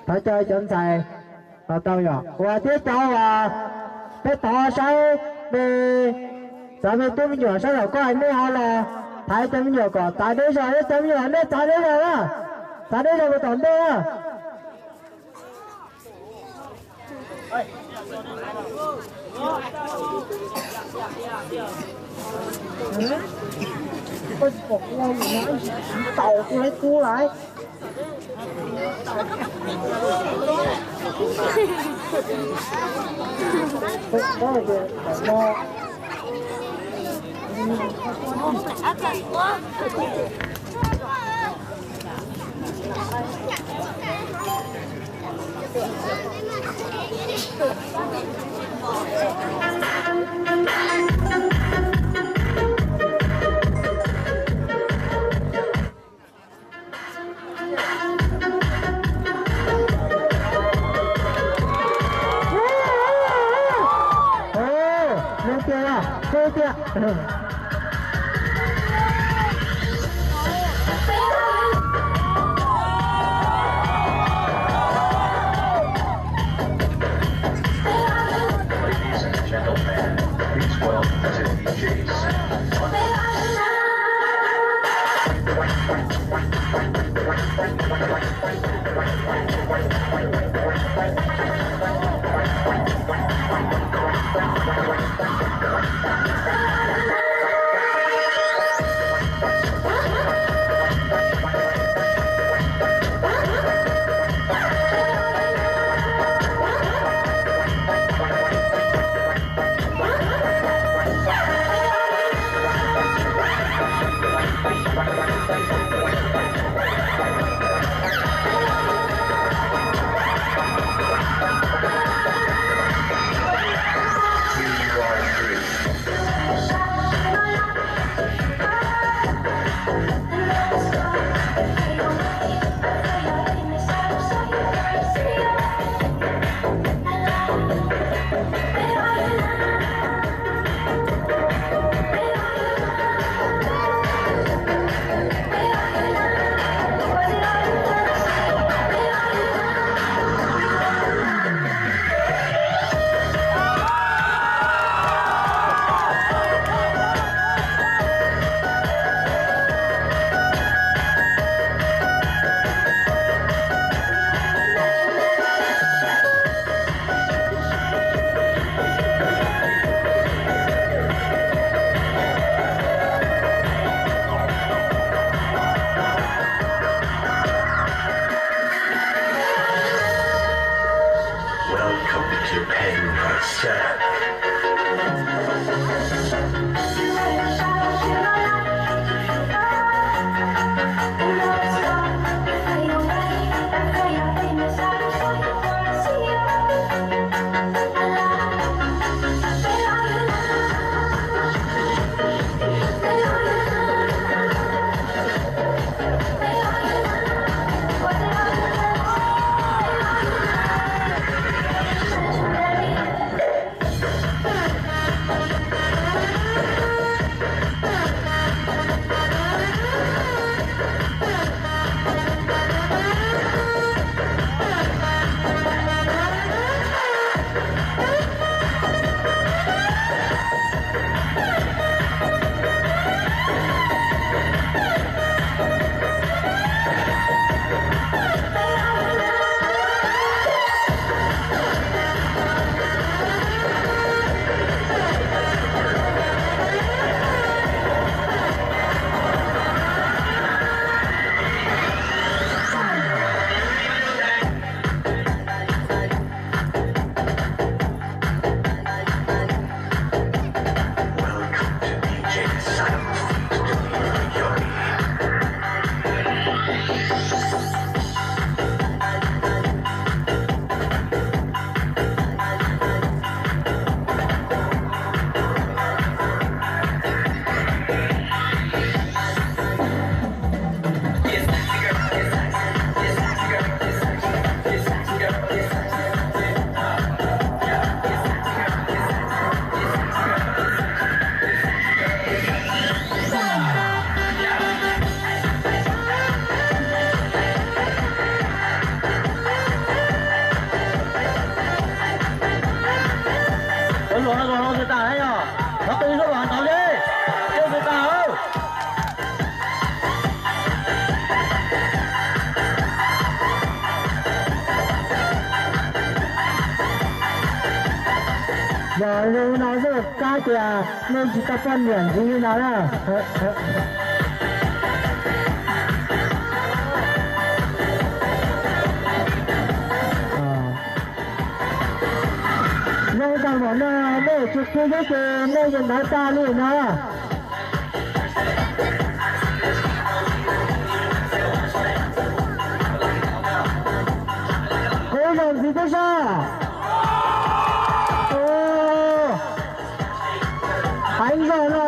Thov caw cov ntxhais los tau yom. Ua thiab cov uas peb thov saib me, cov me tub me nyuam saib los koj nej ho los thaiv cov me nyuam kom txav deb zog, cov me nyuam nej txav deb zog na, txav deb zog mus tom ntej na. Koj tsis pom kuv ua yus no, tsis taus kuv lawv kub lawm. Zoo tiag, zoo tiag. Ladies and gentlemen, please welcome to D J Sam. Welcome to Peng Prasad. Yog li no nej kab tias nej tsis tau poj niam ntxiv li no na. Zoo tag npaum no, nej tsis qhib thiab ces nej yuav ntawd tag li no. Kuv zoo ntxiv twb sab. Heev zog no